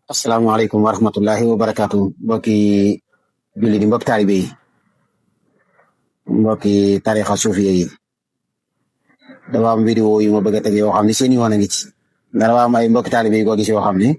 asalaamaaleykum wa rahmatullahi wa barakaatu mbokki julli di mbokki taalibe yi mbokki tarixa suufiya yi dafa am vidéo yu ma bëgg a teg yoo xam ne seen yoon a ngi ci dafa am ay mbokki taalibe yi ko gis yoo xam ne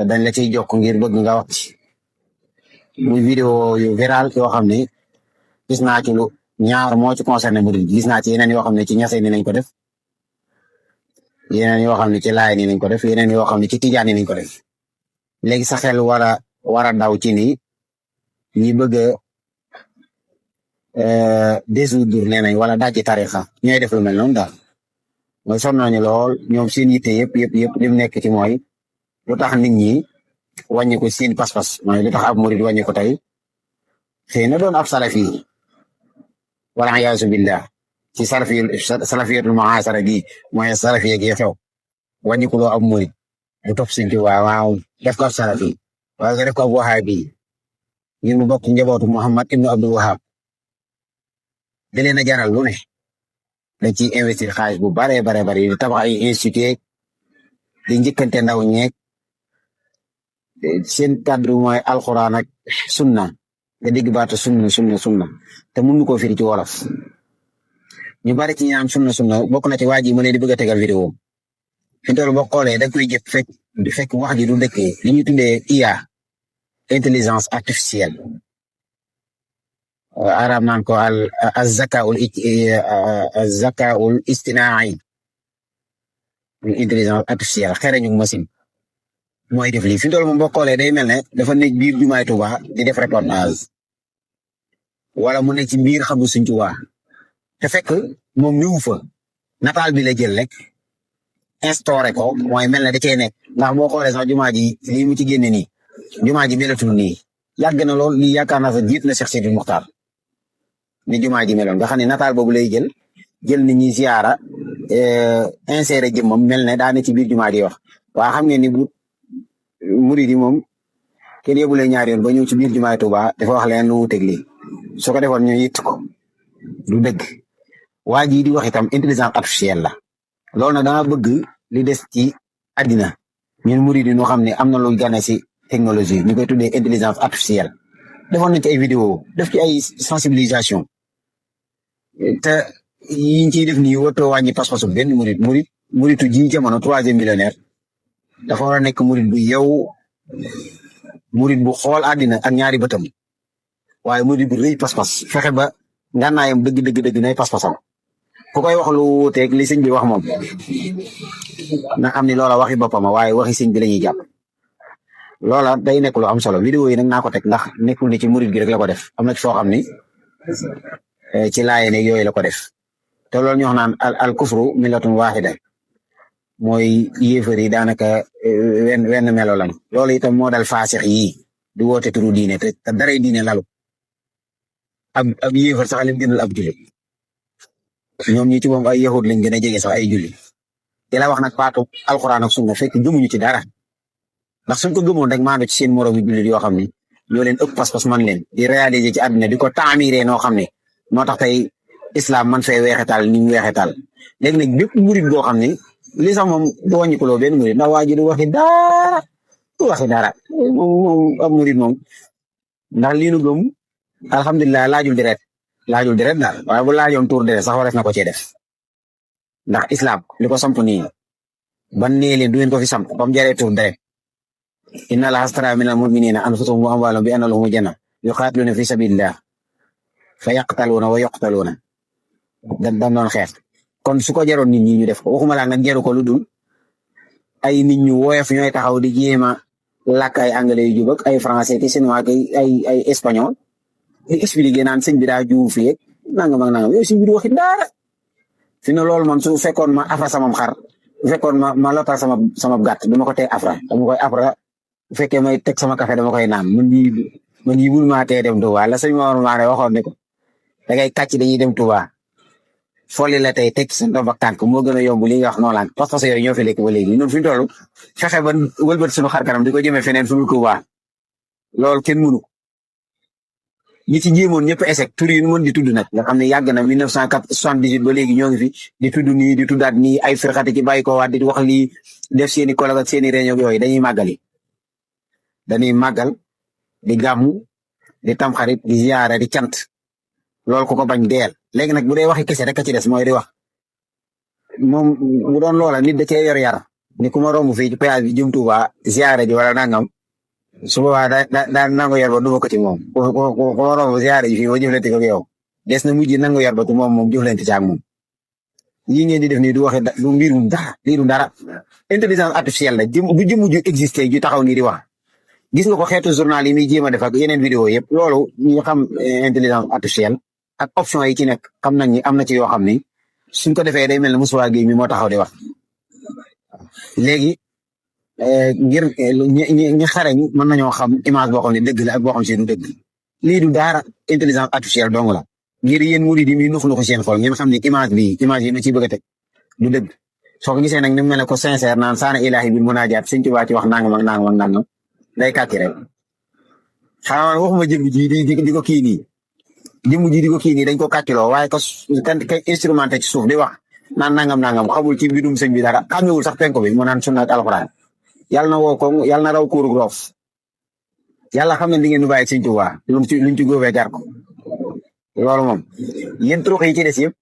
dañ la ciy jokk ngir bëgg nga wax ci muy vidéo yu viral yoo xam ne gis naa ci lu ñaar moo ci concerné murid gis naa ci yeneen yoo xam ne ci ñasee ni nañ ko def yeneen yoo xam ne ci laay ni nañ ko def yeneen yoo xam ne ci tijaan ni nañ ko def léegi sa xel war a daw ci ni ñi bëgg a dissoudre nee nañ wala dajji tarixa ñooy def lu mel noonu daal mooy sonn nañu lool ñoom seen yitte yëpp li mu nekk ci mooy lu tax nit ñi wàññi ko seen pas-pas mooy lu tax ab murid wàññi ko tey xëy na doon ab salafi wala yaasu billah ci salafiyatul muasara gi mooy salafiya gi xew wàññi ko loo ab murid bu topp Sëñ Tuubaa waaw def ko ab salafi waaye nga def ko ab wahabi ngir mu bokk njabootu Muhammad ibnu Abdul Wahab da leen a jaral lu ne dañ ciy investir xaalis bu bare di tabax ay institut di njëkkante ndaw ñeeg seen cadre mooy alxuraan ak sunna nga dégg baatu sunna te mënu ko firi ci wolof ñu bari ci ñaan sunna bokk na ci waa ji ma leen di bëgg a tegal vidéo fi mu toll boo xoolee da koy jëpp fekk wax ji du dëkkee li ñu tuddee IA intelligence artificielle arab naan ko az-zakaul istinai intelligence artificielle xereñu machine mooy def lii fi mu toll moom boo xoolee day mel ne dafa nekk biir jumaay Tuuba di def reportage wala mu nekk ci biir xamu Sëñ Tuuba te fekk moom ñëw fa nataal bi la jël rek instauré ko mooy mel ne da cee nekk ndax boo xoolee sax jumaa ji lii mu ci génne nii jumaa ji melatul nii yàgg na lool lii yaakaar naa sax jiit na Cheikh Sidi Muxtaar ni jumaa ji meloon nga xam ne nataal boobu lay jël nit ñi ziyaara inséré jëmmam mel ne daa ne ci biir jumaa ji wax waa xam ngeen ni bu murid yi moom kenn yóbbulee ñaari yoon ba ñëw ci biir jumaay Tuuba dafa wax leen lu wuteeg lii su ko defoon ñu yitt ko du dëgg waa ji di wax itam intelligence artificielle la loolu nag dama bëgg li des ci àddina ñun murid yi ñu xam ne am na lu gane si technologie ñu koy tuddee intelligence artificielle defoon nañ ci ay vidéo def ci ay sensibilisation te yiñ ciy def nii warutoo wàññi pas-pasu benn muritu ji jamono troisième millénaire dafa war a nekk murid bu yow murid bu xool àddina ak ñaari bëtam waaye murid bu rëy pas-pas fexe ba ngànnaayam dëgg nay pas-pasam ku koy wax lu wuuteeg li sëñ bi wax moom na xam ni loola waxi boppam waaye waxi sëñ bi la ñuy jàpp loola day nekk lu am solo vidéo yi nag naa ko teg ndax nekkul ni ci murid gi rek la ko def am na ci foo xam ni ci laaye ne yooyu la ko def te loolu ñu wax naan al kufru millatun waahida mooy yéefar yi daanaka wenn melo lañ loolu itam moo dal faasix yii di woote turu diine te daray diine lalu ab yéefar sax lim gënal ab jullit ñoom ñi ci moom ay yahud lañ gën a jege sax ay julli di la wax nag baatu alxuraan ak sunna fekk gëmuñu ci dara ndax suñ ko gëmoon rek maandu ci seen moroom jullit yoo xam ne ñoo leen ëpp pas-pas man leen di réaliser ci àdduna di ko taamiree noo xam ne moo tax tey islam man fay weexetal ni mu weexetal léegi nag bépp murid boo xam ne li sax moom du wàññi ko loo benn murid ndax waa ji du waxi dara moom ab murid moom ndax lii nu gëm alhamdulilah laajul deret daal waaye bu laajoon tuur deret sax warees na ko cee def ndax islam li ko samp nii ban nee leen du ngeen ko fi samp ba mu jaree tuur deret inna allaha astara minal mu'minina anfusahum wa amwalahum bi anna lahumul janna yuqatiluna fi sabilillah fa yaqtaluuna wa yuqtaluuna dan doon xeex kon su ko jaroon nit ñi ñu def ko waxuma laa nag jaru ko lu dul ay nit ñu woyof ñooy taxaw di jéema làkk ay anglais yu jub ak ay français ki chinois ak ay espagnol di expliqué naan sëñ bi daa juum fii ak nangam yow sëñ bi du waxi dara fi ne loolu man su fekkoon ma afra samam xar bu fekkoon ma lotal sama gàtt dama ko tee afra dama koy afra bu fekkee may teg sama café dama koy naan man yi bul maa tee dem Touba la sëñ Maodo Maane waxoon ne ko da ngay kàcc dañuy dem Touba folli la tey teg sa ndoom ak tànk moo gën a yomb li nga wax noolaan parce que yooyu ñoo fi lekk ba léegi ñun fi ñu toll fexe ba wëlbati suñu xar kanam di ko jëmee feneen fu mu Touba loolu kenn mënu ñi ci jéemoon ñëpp échec tur yi ñu mën di tudd nag nga xam ne yàgg na 1978 ba léegi ñoo ngi fi di tudd nii di tuddaat nii ay firxati ci bàyyi ko waat di wax lii def seeni collègue ak seeni réunion yooyu dañuy màggali dañuy màggal di gàmmu di tamxarit di ziyaare di cant loolu ko bañ deel léegi nag bu dee waxi kese rek a ci des mooy di wax moom bu doon loola nit da cee yor yar ni ku ma romb fii ci péage bi jëm Tuuba ziyaare ji wala nangam su boobaa daa nangu yor ba du ko ci moom ku ma romb ziyaare ji fii ba jëflante ko yow des na mujj nangu yor ba ci moom jëflante ci ak moom yii ngeen di def nii du waxe du mbirum dara lii du dara intelligence artificielle la du jëmm ju existé ju taxaw nii di wax gis nga ko xeetu journal yi muy jéem a def ak yeneen vidéo yëpp loolu ñi xam intelligence artificielle ak option yi ci nekk xam nañ ni am na ci yoo xam ni suñ ko defee day mel ne Moussa Gueye mi moo taxaw di wax léegi ngir ñi xarañ mën nañoo xam image boo xam ne dëgg la ak boo xam si du dëgg lii du daara intelligence artificielle dong la ngir yéen murid yi muy nux seen xol ngeen xam ne image yi ma ciy bëgg a teg du dëgg soo ko gisee nag ni mu mel ne ko sincère naan saana ilaahi bil munaajaat Sëñ Tuubaa ci wax nangam ak nangam ak nangam day kàkki rek xanaa waxuma jëm ji di ko kii nii jëmm ji di ko kii nii dañ ko kàcciloo waaye kan instrumenté ci suuf di wax naan nangam xamul ci mbirum sëñ bi dara xamewul sax penko bi mu naan sunna ak alxuraan yàlla na woo ko yàlla na raw kuuru roof yàlla xam ne di ngeen nu bàyyi Sëñ Tuubaa luñ ci góobee jar ko loolu moom yéen turux yi ci des yëpp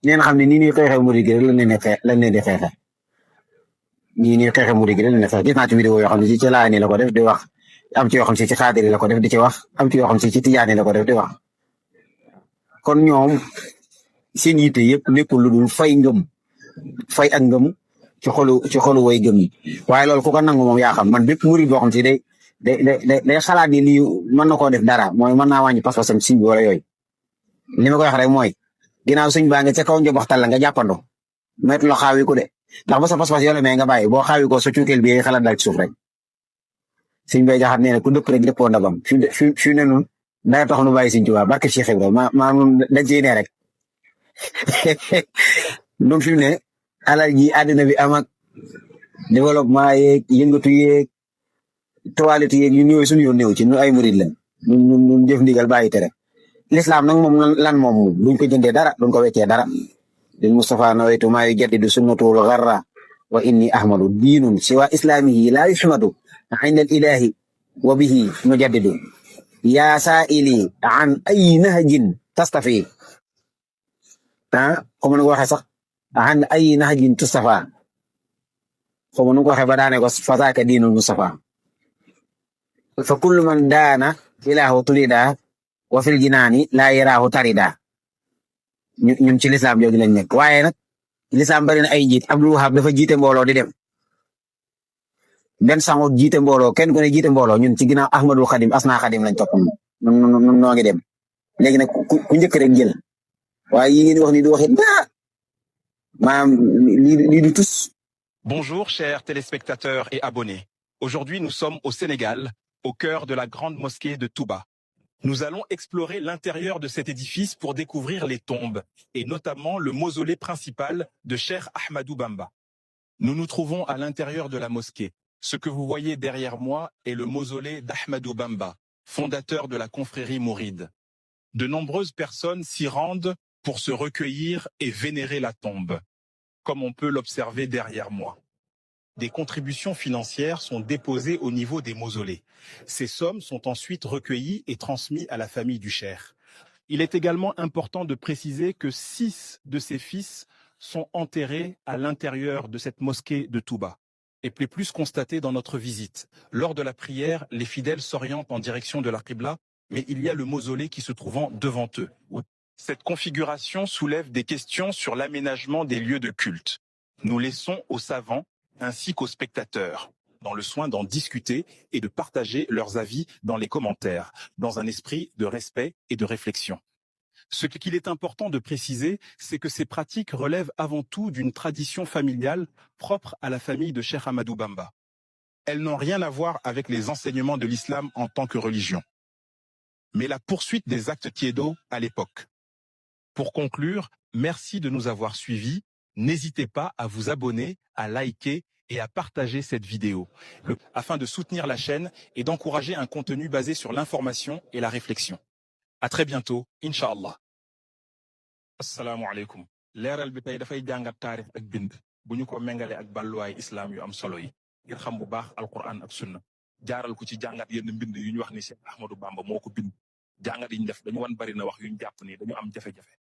ngeen xam ne nii ñuy xeexee murid gi rek lañ leen di xeexee nii ñuy xeexee murid gi rek lañ leen di xeexee gis naa ci vidéo yoo xam ne ci Laayeen la ko def di wax am ci yoo xam si ci Xaadir la ko def di ci wax am ci yoo xam si ci Tijaan la ko def di wax kon ñoom seen yitte yëpp nekkul lu dul fay ak ngëm ci xolu way gëm yi waaye loolu ku ko nangu moom yaa xam man bépp murid boo xam si day xalaat ni lii mën na koo def dara mooy mën naa wàññi pas-pasam siñ bi wala yooyu li ma koy wax rek mooy ginnaaw suñ baa nga ca kaw njobaxtal la nga jàppandoo mettre la xaawi ko de ndax ba sa pas-pas yole mais nga bàyyi boo xaawi ko sa cuukeel bi xalaat dal ci suuf rek Sëñ Bay Jaxate nee na ku dëpp rek dëppoo ndabam fi ne nun dara tax nu bàyyi Sëñ Tuubaa barke Cheikh Ibrahima maa nun dañ ciy ne rek donc fi mu ne alal ji àddina bi am ak développement yeeg yëngatu yeeg toilette yeeg ñun yooyu suñu yoon néew ci ñun ay murid lañ ñun jëf ndigal bàyyi tere l'islam nag moom lan moom duñ ko jëndee dara duñ ko weccee dara lil Mustafa nawaytu maa yujaddidu sunnatul gharra wa inni ahmadu diinun siwa islamihi la yuhmadu inda al ilahi wa bihi nujaddidu yaa saa'ili an ay nahjin tastafi comme nu ko waxee sax an ay nahjin tustafa comme nu ko waxee ba daane ko fasaaka diinul Mustafa fa kullu man daana ilaahu tulida wa fil jinaani laa yaraahu tarida ñun ci lislaam jooju lañ nekk waaye nag lislaam bari na ay njiit Abdul Wahab dafa jiite mbooloo di dem benn sango jiite mbooloo kenn ku ne jiite mbooloo ñun ci ginnaaw Ahmadul Xadim Asna Xadim lañ topp ñun noo ngi dem léegi nag ku njëkk rek jël waaye yi ngeen di wax ni du waxit dara maanaam lii du tus. Bonjour chers téléspectateurs et abonnés. Aujourd'hui nous sommes au Sénégal, au cœur de la grande mosquée de Touba. Nous allons explorer l'intérieur de cet édifice pour découvrir les tombes, et notamment le mausolée principal de Cheikh Ahmadou Bamba. Nous nous trouvons à l'intérieur de la mosquée. Ce que vous voyez derrière moi est le mausolée d'Ahmadou Bamba, fondateur de la confrérie mouride. De nombreuses personnes s'y rendent pour se recueillir et vénérer la tombe, comme on peut l'observer derrière moi. Des contributions financières sont déposées au niveau des mausolées. Ces sommes sont ensuite recueillies et transmises à la famille du cheikh. Il est également important de préciser que 6 de ses fils sont enterrés à l'intérieur de cette mosquée de Touba. Et plus constaté dans notre visite. Lors de la prière, les fidèles s'orientent en direction de la Qibla, mais il y a le mausolée qui se trouvant devant eux. Cette configuration soulève des questions sur l'aménagement des lieux de culte. Nous laissons aux savants ainsi qu'aux spectateurs, dans le soin d'en discuter et de partager leurs avis dans les commentaires, dans un esprit de respect et de réflexion. Ce qu'il est important de préciser, c'est que ces pratiques relèvent avant tout d'une tradition familiale propre à la famille de Cheikh Ahmadou Bamba. Elles n'ont rien à voir avec les enseignements de l'islam en tant que religion, mais la poursuite des actes tiédos à l'époque. Pour conclure, merci de nous avoir suivis. N'hésitez pas à vous abonner, à liker et à partager cette vidéo, afin de soutenir la chaîne et d'encourager un contenu basé sur l'information et la réflexion. À très bientôt, Inch'Allah. Assalamu alaikum. Leeral bi tey dafay jàngat taarix ak bind bu ñu ko méngale ak balluwaay islam yu am solo yi ngir xam bu baax alquran ak sunna jaaral ko ci jàngat yenn mbind yu ñu wax ni Cheikh Ahmadou Bamba moo ko bind jàngat yi ñu def dañu wan bari na wax yu ñu jàpp ni dañu am jafe-jafe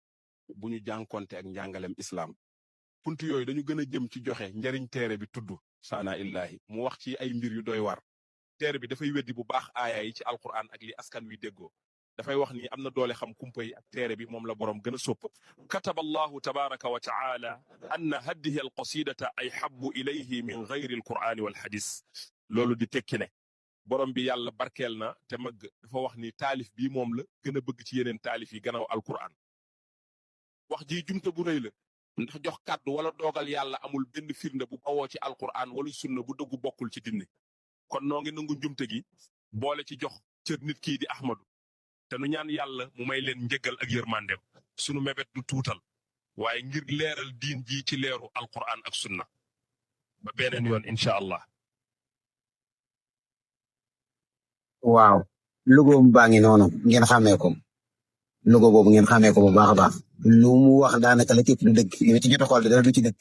bu ñu jànkonte ak njàngalem islam punt yooyu dañu gën a jëm ci joxe njariñ téere bi tudd saana illahi mu wax ci ay mbir yu doy war téere bi dafay weddi bu baax aaya yi ci alquran ak li askan wi déggoo dafay wax ni am na doole xam kumpa yi ak téere bi moom la borom gën a sopp kataba allahu tabaraka wa taala anna haddihi alqasidata ay habbu ilayhi min gayri alqurani walhadis loolu di tekki ne borom bi yàlla barkeel na te mag dafa wax ni taalif bii moom la gën a bëgg ci yeneen taalif yi gannaaw alquran wax ji jumte bu rëy la ndax jox kàddu wala doogal yàlla amul benn firnde bu bawoo ci alquran wala sunna bu dëggu bokkul ci dinne kon noo ngi nangu njumte gi boole ci jox cër nit kii di Ahmadu te nu ñaan yàlla mu may leen njëggal ak yërmandem sunu mebet du tuutal waaye ngir leeral diin ji ci leeru alquran ak sunna ba beneen yoon incha allah. waaw logo baa ngi noonu ngeen xàmmee ko logo boobu ngeen xàmmee ko bu baax a baax lu mu wax daanaka la képp du dëgg li ci jot a xool dara du ci dëgg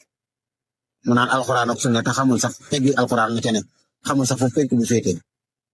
mu naan alxuraan ak sunna te xamul sax teggi alxuraan la ca ne xamul sax foofu penk bu féetee